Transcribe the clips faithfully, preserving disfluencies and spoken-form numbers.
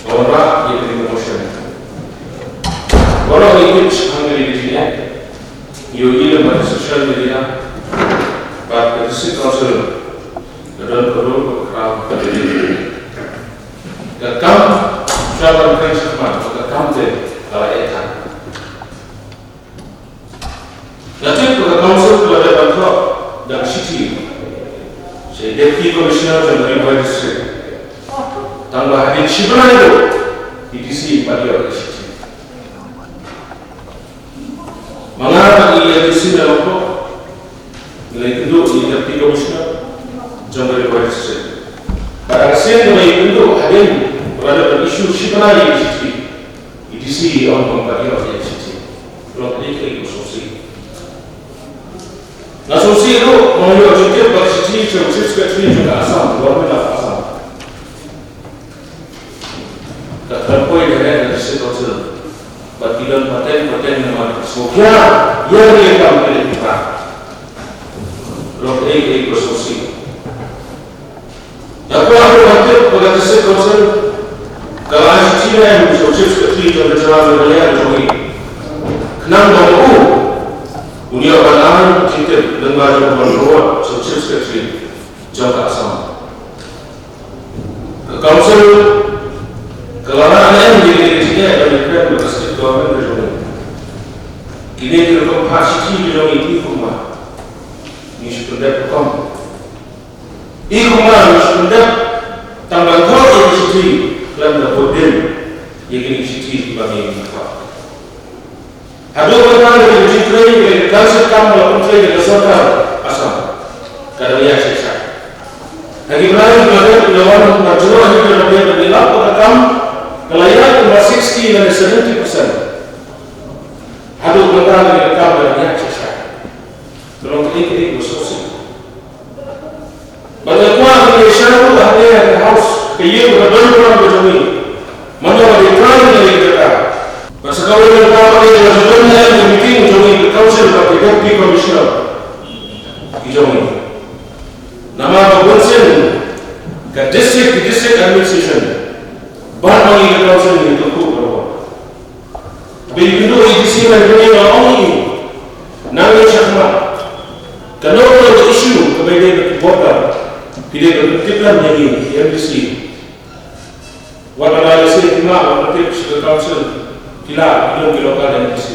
Ora ïa kane ka motion. Ora ïa kane ka motion, ïohi lem bad ka social media, bad ka District Council ka don ka role kaba khraw. Ka kam sha ban kren shakhmat, ka kam te ka la eh than. Nga tip ba ka council ka la dep ban thoh da ka shithi sha i Deputy Commissioner jong ka Ri Bhoi District. Tang ba hadien shi bnai ruh i D C i pat ïoh ïa ka shithi. Ma nga bad i M D C na Nongpoh ngi la ïakynduh ïa i Deputy Commissioner jong ka Ri Bhoi District. Bad ha ka sien ba ngi la ïakynduh hadien ba la dep ban issue shi bnai ïa ka shithi, i D C i ong ba i pat ïoh ïa ka shithi. Long kaei kaei ba sngewsih. Nga sngewsih ruh ba nga ïoh jingtip ba ka shithi sha u Chief Secretary jong ka Assam, Government of Assam, ka khlem poi direct na District Council. Bad ki don pateng pateng namar ka sngewkhia ïa kane ka kam kane ka kam. Long kaei kaei ba sngewsih. Nga kwah ban tip ba ka District Council ka la ai shithi ne em sha u Chief Secretary jong ka jylla Meghalaya jong ngi, khnang ba u un ïoh ban ai jingtip lyngba jong u ban forward sha u Chief Secretary jong ka Assam. Ka Council ka la rah ne em ïa kane ka jingeh ban ïakren bad ka State Government ka jong ngi? Kine ki rukom phah shithi ki jong ngi, i kumba ngi shu pyndep rukom. I kumba ngi shu pyndep tang ban thoh ïa ki shithi khlem da bud dien ïa kine ki shithi kiba ngi thoh. Haduh mynta ka jingtrei ka jingtrei kam ba la pyntrei da ka sorkar Assam ka dang ïaid shai shai. Ha ki bnai kiba la dep, la wan marjorong ha ki bnai kiba la dep, ngi lap ba ka kam ka la ïaid kumba sixty lane seventy percent. Haduh mynta ka kam ka dang ïaid shai shai. Ka long kaei kaei ba sngewsih. Bad nga kwah ban ïashem ruh hangne ha ka House, ka ïing kaba don burom ka jong ngi, mano ba dei trai na ïing jaka. Bad sa kawei na ka ba dei la don na ka meeting jong ngi ka Council bad ka Deputy Commissioner ki jong ngi. Namar ba bun sien ka district, ki district administration bad ma ngi ka Council ngi kyntu bha. Ba ïakynduh ïa i D C mynta nga ong ïa i, nang ïa shakhmat, kano kano ka issue kaba ïadei bad ki border, phi dei ban pyntip lang ïa ngi, ïa i M D C. Wat la lehse ki mah ban pyntip sha ka Council, ki lah, ki don ki local M D C.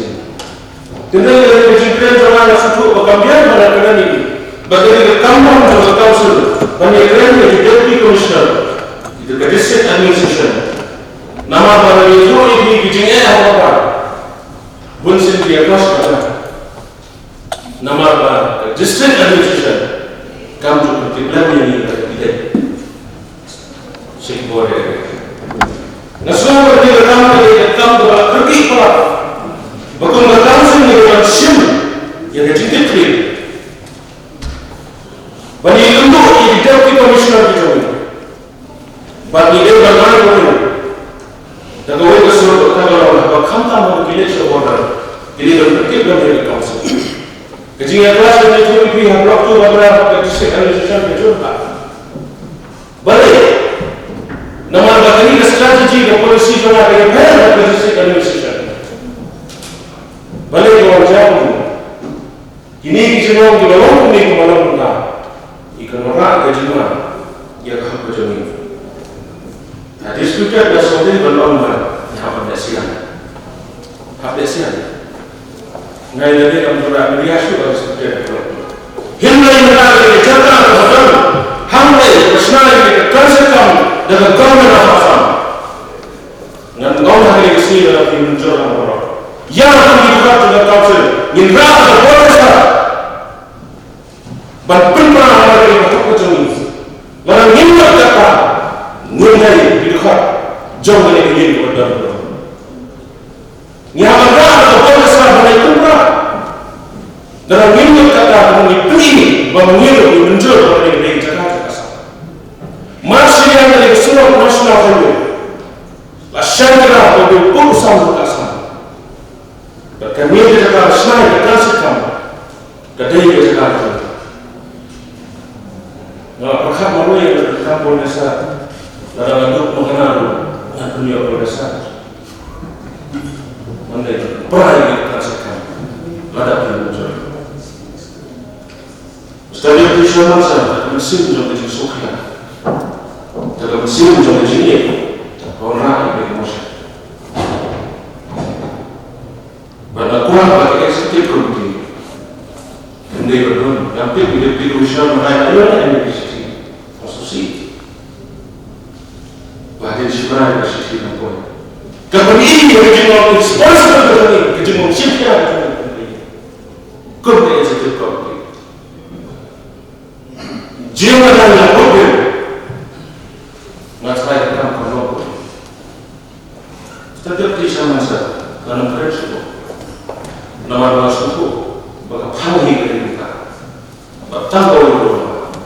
Tynrai ïa ka jingkren jong nga, nga sngewthuh ba kam biang ban ïakren ïa ki. Ba ka dei ka kam jong ka Council ban ïakren ïa ki Deputy Commissioner, ïa ka District Administration. Namar ba ngi ïohi ïa ki jingeh ha border, bun sien ki ïa clash bad nga. Namar ba ka District Administration kam ju pyntip lang ïa ngi ba ki dei sha ki border. Nga sngew ba kane ka kam ka dei ka kam kaba la kyrkieh palat. Ba kum ka Council ngi dei ban shim ïa ka jingkitkhlieh ban ïakynduh ïa ki Deputy Commissioner ki jong ngi. Bad ngi dei ban ai warning da kawei ka sur, kata ka long ba khamtam haba ki leit sha border, ki dei ban pyntip lang ïa ka Council. Ka jingïa clash ka jong ngi ha Block two Bhadra bad ka District Administration ka jong ka. Balei? Namar ba kane ka strategy, ka policy jong nga ka dei ban pher bad ka District Administration. Balei ka wan jia kumne? Kine ki jinglong kiba long kumne kumba long mynta, ki kynmaw ka jingma ïa ka hok ka jong ngi. Ha disputed na sawdong ban long ba ngi hap ban leh sian. Hap leh sian. Nga ïa lade kam jong nga, ngi ïa shu ban disputed. Hynrei mynta ka jaka ka hok, hynrei ka shna ïa ka transit camp da ka Government of Assam. Ngan ong ha kane ka sngi ba la pynjur lang baroh. Ïa kine ki dkhot jong ka Council ngin rah da ka bor ka sah ban pynpra ha kane ka hok ka jong ngi. Lada ngim ïoh kata, ngim dei ki dkhot jong kane ka ïing kaba don baroh. Ngi hap ban rah da ka bor ka sah ban leit pynpra. Lada ngim ïoh kata, ngi pyni ba ma ngi ruh ngi pynjur ba kane ka dei ka jaka jong ka Assam. Mar shu ïa kane ka surok National Highway. La shah jaka ba dei u pud u sam jong ka Assam. Bad kane ka jaka la shna ïa ka transit camp ka dei ka jaka jong ngi. Nga la pyrkhat marwei ïa ka kam Prime Minister, lada nga duk makhana ruh ngan Ïa, Professor. Mane, para ïa ka sa kan. Lada ki muncul. Ustaz ïa ki sha man sa, ka mynsiem jong ka jingsngewkhia. Ka mynsiem jong ka jingïeit. Ka wanrah ïa ka emotion. Ba la kwah ba ka executive committee. Hynrei ba don, ïa phi, phi, phi, phi, sha ma rai ïa ka M P C C. Ba dei shi rai ba shi shi na poi. Ka pynïaid ka jingmut responsible ka jingmut, ka jingmut shim ka jingmut. Kum ka executive committee. Jingmut ïa ka poi. Nga try ka kam ka long. Tang ka phi sha man sa, ka nang kren shuh. Namar nga sngewthuh ba ka phang hi ka ri ka. Ba tang ka ri ka,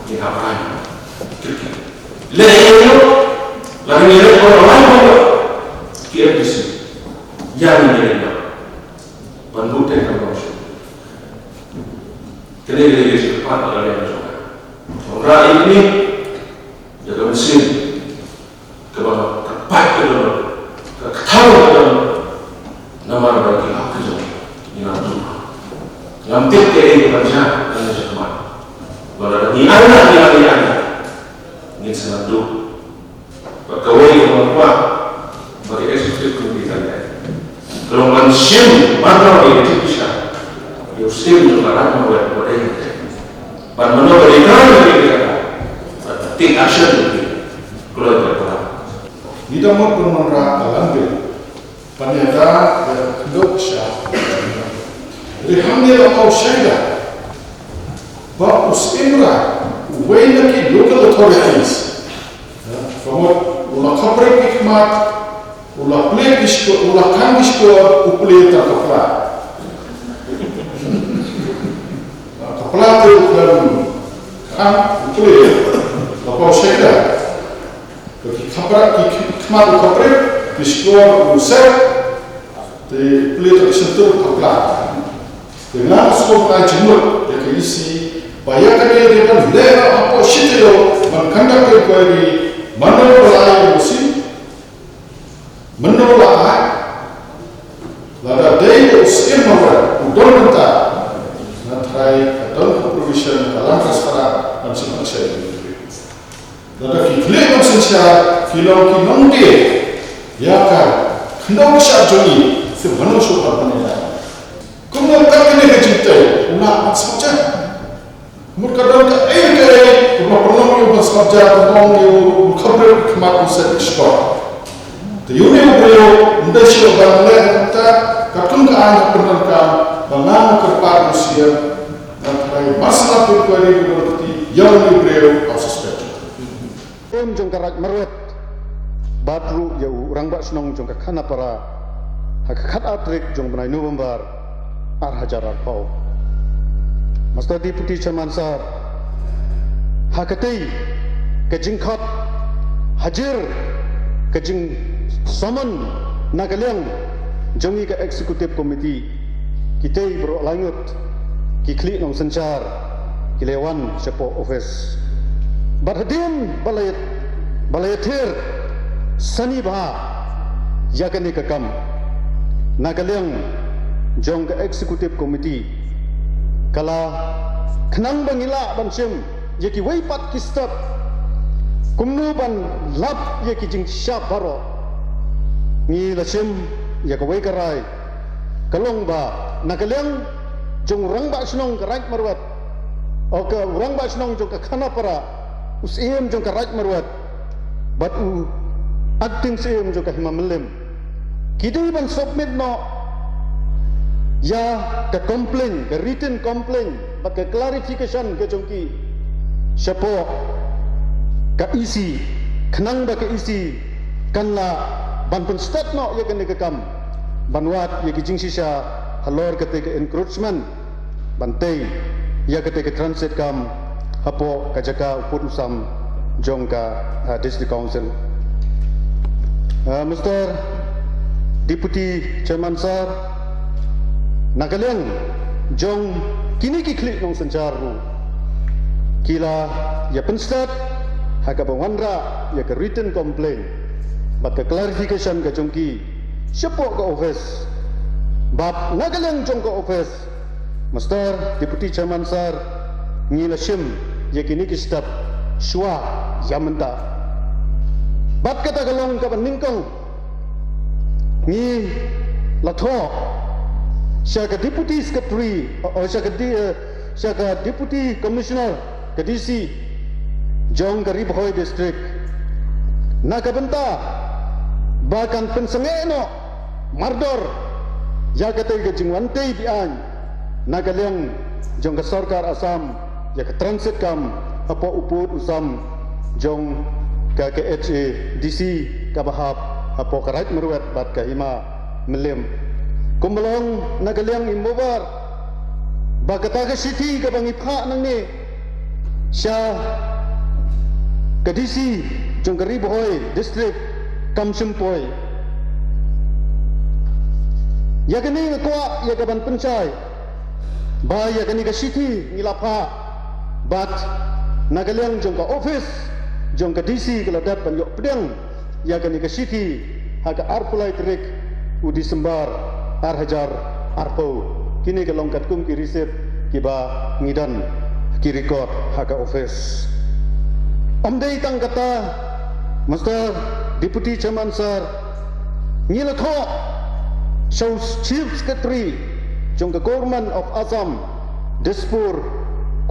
ngi hap ai. Leh ïa ïa, la ngi leh ko la ko. Ki M P C. Ïa ngi leh ïa. Ban buh teng ka long shuh. Kane ka dei ka jingkyrpad ba la leh jong nga. Ong ra ini, ïa ka mynsiem. Kaba ka pait ka don, ka kthaw ka don, namar ba ki hap ka jong ngi nang tu. Ngam tip kaei kaba jia, nang jia kaba. Ba lada ngi ailad, ngi ailad, ngi ailad. Ngin sa nang tu. Ba kawei kaba kwah, ba ka executive committee kan dei. Ka long ban shim, ban rawai ïa ka jingpisa. Ïa u syiem jong ka Rat Marwet, ba dei. Ban mano ba dei ka, ba dei ka. Ban take action, ba dei. Kloi ba dei. Ngi da mut ban wanrah ka Land Bill. Ban ïada ïa ka khyndew kshaid. Hynrei hangne la paw shaida ba u Syiem Raij, uwei na ki local authorities, ka mut u la khapbrek ki khmat, u la plie ki shkor, u la khang ki shkor, u plie tang ka pla. Ka pla te u khlem khang, u plie. La paw shaida. Ki khapbrek, ki khmat u khapbrek, ki shkor u set, te plie tang ka shyntur ka pla. Te nga sngewbha jingmut ïa ka E C, ba ïa kane dei ban leh hapoh shi taïew, ban conduct inquiry, mano ba la ai U C, mano la ai, lada dei u Syiem Marwet u don mynta, nga tharai ka don ka provision ha ka Land Trust Act ban sngewthuh. Lada ki khlieh nongsynshar ki long ki nongdie ïa ka khyndew kshaid jong ngi, te mano shuh ban ïada. Kumno kat kane ka jingtei u lah ban sngewthuh. Mut ka don kaei kaei kaba pynlong ïa u ban sngewthuh, pynlong ïa u khapbrek khmat u set shkor. Te ïa une u briew ym dei shuh ban leh kumta, katkum ka aiñ ka pyndonkam, ba nga nga kyrpad ïa u Syiem, nga tharai mar shu lap inquiry ba don kti ïa une u briew ban suspend. Em jong ka Raid Marwet bad ruh ïa u Rangbah Shnong jong ka Khanapara ha ka khatar tarik jong u bnai November ar hajar arphew. Mister Deputy Chairman Sir, ha katei ka jingkhot hajir ka jingsummon na ka liang jong ngi ka Executive Committee, kitei baroh laingut ki khlieh nongsynshar ki la wan shapoh office. Bad hadien ba la ïa, ba la ïathied sani bha ïa kane ka kam na ka liang jong ka Executive Committee, ka la khnang ba ngi lah ban shim ïa kiwei pat ki step kumno ban lap ïa ki jingshisha baroh. Ngi la shim ïa kawei ka rai, ka long ba na ka liang jong u Rangbah Shnong ka Raid Marwet, o ka u Rangbah Shnong jong ka Khanapara, u Syiem jong ka Raid Marwet bad u Acting Syiem jong ka Hima Mylliem, ki dei ban submit noh ïa ka complaint, ka written complaint bad ka clarification ka jong ki shapoh ka E C, khnang ba ka E C kan lah ban pynstet noh ïa kane ka kam, ban wad ïa ki jingshisha halor kata ka encroachment, ban tei ïa kata ka transit camp hapoh ka jaka u pud u sam jong ka, ah, District Council. Ah, Mister Deputy Chairman Sir, na ka liang jong kine ki khlieh nongsynshar ruh, ki la ïa pynstet ha kaba wanrah ïa ka written complaint. bad ka clarification ka jong ki shapoh ka office. Bad na ka liang jong ka office, Mister Deputy Chairman Sir, ngi la shim ïa kine ki step shuwa ïa mynta. Bad kata ka long kaba nyngkong, ngi la thoh sha ka Deputy Secretary, o sha ka di, eh, sha ka Deputy Commissioner, ka D C jong ka Ri Bhoi District, na ka bynta ba kan pynsangeh noh mardor ïa katei ka jingwan tei be-aiñ na ka liang jong ka sorkar Assam ïa ka transit camp hapoh u pud u sam jong ka K H A D C kaba hap hapoh ka Raid Myrwet bad ka Hima Mylliem. Kumba long na ka liang i Mobar, ba kata ka shithi kaba ngi phah nangne sha ka D C jong ka Ri Bhoi District kam shym poi. Ïa kane nga kwah ïa ka ban pynshai ba ïa kane ka shithi ngi la phah bad na ka liang jong ka office jong ka D C ka la dep ban ïoh pdiang ïa kane ka shithi ha ka arphew lai tarik u December ar hajar arphew. Kine ka long katkum ki receipt kiba ngi don ki record ha ka office. Ym dei tang kata, Mister Deputy Chairman Sir, ngi la thoh sha u Chief Secretary jong ka Government of Assam, Dispur,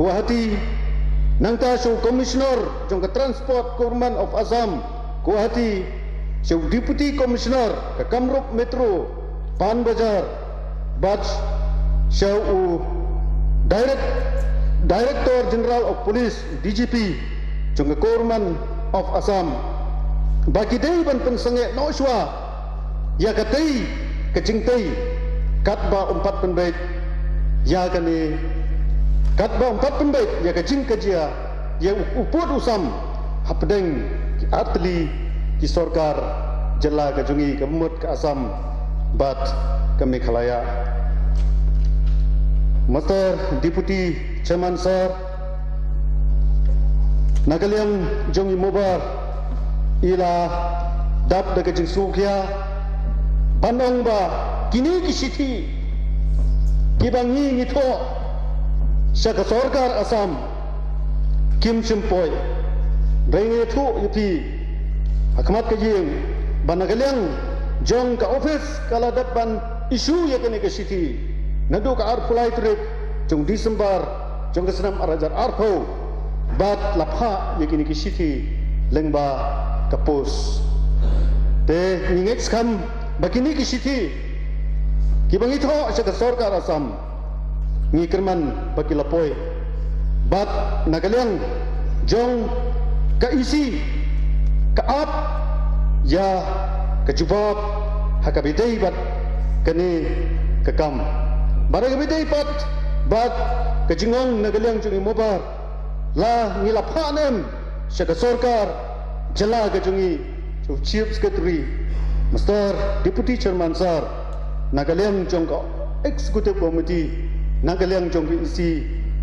Guwahati, nangta sha u Commissioner jong ka Transport, Government of Assam, Guwahati, sha u Deputy Commissioner ka Kamrup Metro, Panbazar, bad sha u Direct-, Director General of Police, D G P, jong ka Government of Assam, ba ki dei ban pynsangeh noh shuwa ïa katei ka jingtei katba ym pat pynbeit ïa kane, katba ym pat pynbeit ïa ka jingkajia ïa u, u pud u sam hapdeng ki artylli ki sorkar jylla ka jong ngi, kaba mut ka Assam bad ka Meghalaya. Mister Deputy Chairman Sir, na ka liang jong i Mobar i la dap da ka jingsngewkhia ban ong ba kine ki shithi kiba ngi ngi thoh sha ka sorkar Assam kim shym poi. Hynrei nga ïathuh ïa phi ha khmat ka ïing ba na ka liang jong ka office ka la dep ban issue ïa kane ka shithi naduh ka arphew lai tarik jong December jong ka snem ar hajar arphew bad la phah ïa kine ki shithi lyngba ka post. Te ngi ngeit skhem ba kine ki shithi kiba ngi thoh sha ka sorkar Assam ngi kyrmen ba ki la poi. Bad na ka liang jong ka E C ka ap ïa ka jubab ha kaba ïadei bad kane ka kam. Bad ha kaba ïadei pat bad ka jingong na ka liang jong i Mobar, la ngi la phah ne em sha ka sorkar jylla ka jong ngi, sha u Chief Secretary, Mister Deputy Chairman Sir, na ka liang jong ka Executive Committee, na ka liang jong ka E C,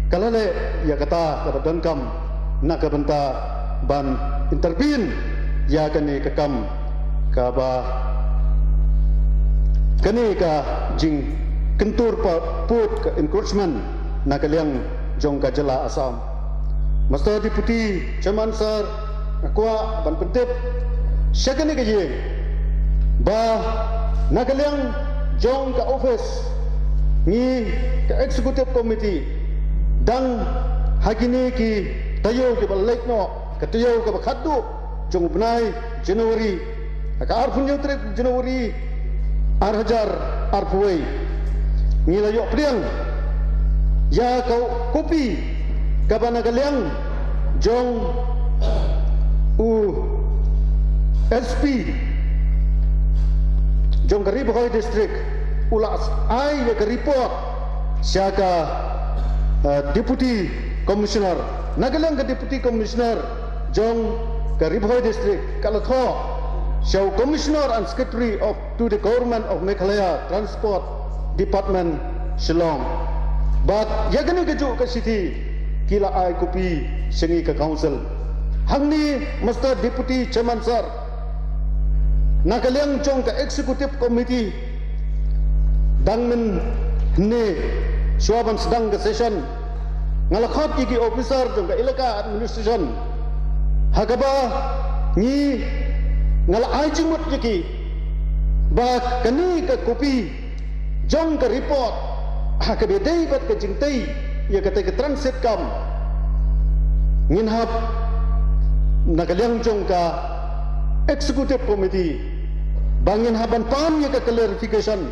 ka la leh ïa kata kaba donkam na ka bynta ban intervene ïa kane ka kam kaba, kane ka jingkyntur pa-, pud ka encroachment na ka liang jong ka jylla Assam. Mister Deputy Chairman Sir, nga kwah ban pyntip sha kane ka ïing ba na ka liang jong ka office ngi ka Executive Committee dang ha kine ki taïew kiba leit noh, ka taïew kaba khatduh jong u bnai January, ha ka arphew hynñiew tarik January ar hajar arphew wei, ngi la ïoh pdiang ïa ka kopi kaba na ka liang jong u S P jong ka Ri Bhoi District u la ai ïa ka report sha ka, eh, Deputy Commissioner. Na ka liang ka Deputy Commissioner jong ka Ri Bhoi District ka la thoh sha u Commissioner and Secretary of, to the Government of Meghalaya Transport Department, Shillong. Bad ïa kane kajuh ka shithi ki la ai kopi sha ngi ka Council. Hangne, Mister Deputy Chairman Sir, Na ka liang jong ka executive committee, dang mynhynne shuwa ban sdang ka session, nga la khot ïa ki officer jong ka elaka administration, ha kaba ngi, nga la ai jingmut ïa ki ba kane ka copy jong ka report ha kaba ïadei bad ka jingtei ïa katei ka transit camp, ngin hap, na ka liang jong ka executive committee, ba ngin hap ban pan ïa ka clarification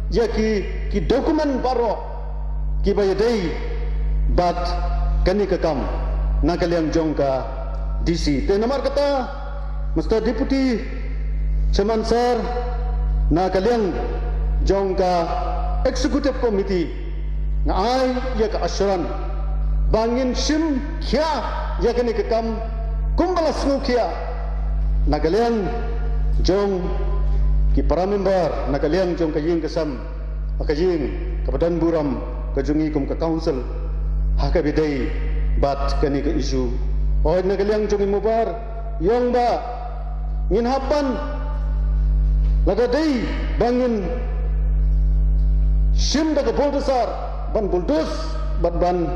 ïa ki, ki document baroh kiba ïadei bad kane ka camp na ka liang jong ka D C. Te namar kata, Mister Deputy Chairman Sir, na ka liang jong ka executive committee, nga ai ïa ka assurance ba ngin shim khia ïa kane ka kam kumba la sngewkhia na ka liang jong ki para member, na ka liang jong ka ïing ka sem, ka ïing kaba don burom ka jong ngi kum ka council, ha kaba ïadei bad kane ka issue. Hooid, na ka liang jong ngi Mawbar, ïong ba ngin hap ban, lada dei ba ngin shim da ka bulldozer ban bulldoze bad ban,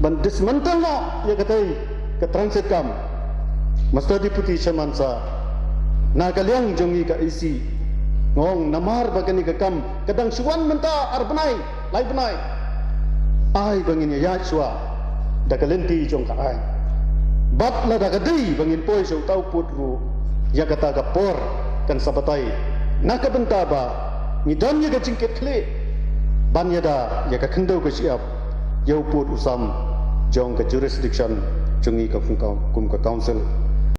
ban dismantle noh ïa katei ka transit camp. Mister Deputy Chairman Sir, na ka liang jong ngi ka E C, nga ong namar ba kane ka kam ka dang shu wan mynta ar bnai, lai bnai, ai ba ngin ïaid shuwa da ka lynti jong ka aiñ. Bad lada ka dei ba ngin poi sha uta u pud ruh, ïa kata ka por kan sa batai, na ka bynta ba ngi don ïa ka jingkitkhlieh ban ïada ïa ka khyndew ka shyiap ïa u pud u sam jong ka jurisdiction jong ngi ka kum ka, kum ka council.